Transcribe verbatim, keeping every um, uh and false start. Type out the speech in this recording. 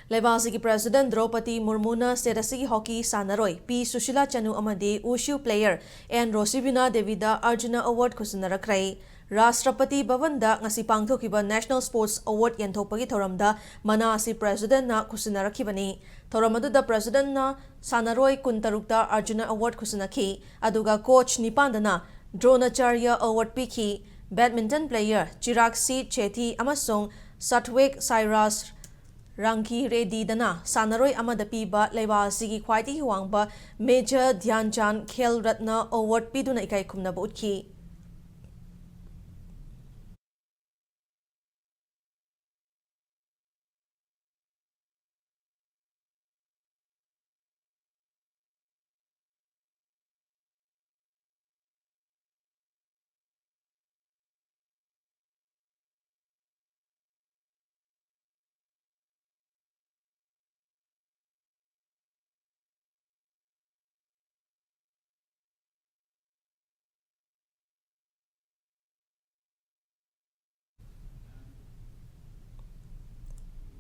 ꯂꯩꯕꯥꯛ ꯑꯁꯤꯒꯤ President ꯗ꯭ꯔꯧꯄꯗꯤ ꯃꯨꯔꯃꯨꯅ state ꯑꯁꯤꯒꯤ hockey ꯁꯥꯟꯅꯔꯣꯏ ꯄꯤ ꯁꯨꯁꯤꯂꯥ ꯆꯅꯨ ꯑꯃꯗꯤ ꯋꯨꯁꯨ player ꯑꯦꯟ ꯔꯣꯁꯤꯕꯤꯅꯥ ꯗꯦꯕꯤꯗ Arjuna Award ꯈꯨꯠꯁꯤꯟꯅꯔꯛꯈ꯭ꯔꯦ꯫ ꯔꯥꯁꯇ꯭ꯔꯄꯇꯤ ꯚꯕꯟꯗ ꯉꯁꯤ ꯄꯥꯡꯊꯣꯛꯈꯤꯕ National Sports Award ꯌꯦꯟꯊꯣꯛꯄꯒꯤ ꯊꯧꯔꯝꯗ ꯃꯅꯥ ꯑꯁꯤ Presidentꯅ ꯈꯨꯠꯁꯤꯟꯅꯔꯛꯈꯤꯕꯅꯤ꯫ ꯊꯧꯔꯝ ꯑꯗꯨꯗ Presidentꯅ ꯁꯥꯟꯅꯔꯣꯏ ꯀꯨꯟꯇꯔꯨꯛꯇ Arjuna Award ꯈꯨꯠꯁꯤꯟꯅꯈꯤ, ꯑꯗꯨꯒ coach ꯅꯤꯄꯥꯟꯗꯅ Dronacharya Award ꯄꯤꯈꯤ꯫ Badminton player ꯆꯤꯔꯥꯛ ꯁꯤ ꯆꯦꯊꯤ ꯑꯃꯁꯨꯡ ꯁꯥꯠꯋꯤꯛ ꯁꯥꯏꯔꯥꯁ ꯔꯥꯡꯀꯤ ꯔꯦꯗꯤꯗꯅ ꯁꯥꯟꯅꯔꯣꯏ ꯑꯃꯗ ꯄꯤꯕ ꯂꯩꯕꯥꯛ ꯑꯁꯤꯒꯤ ꯈ꯭ꯋꯥꯏꯗꯒꯤ ꯋꯥꯡꯕ Major ꯙ꯭ꯌꯥꯟ ꯆꯥꯟ ꯈꯦꯜ ꯔꯠꯅ Award ꯄꯤꯗꯨꯅ ꯏꯀꯥꯏ ꯈꯨꯝꯅꯕ ꯎꯠꯈꯤ꯫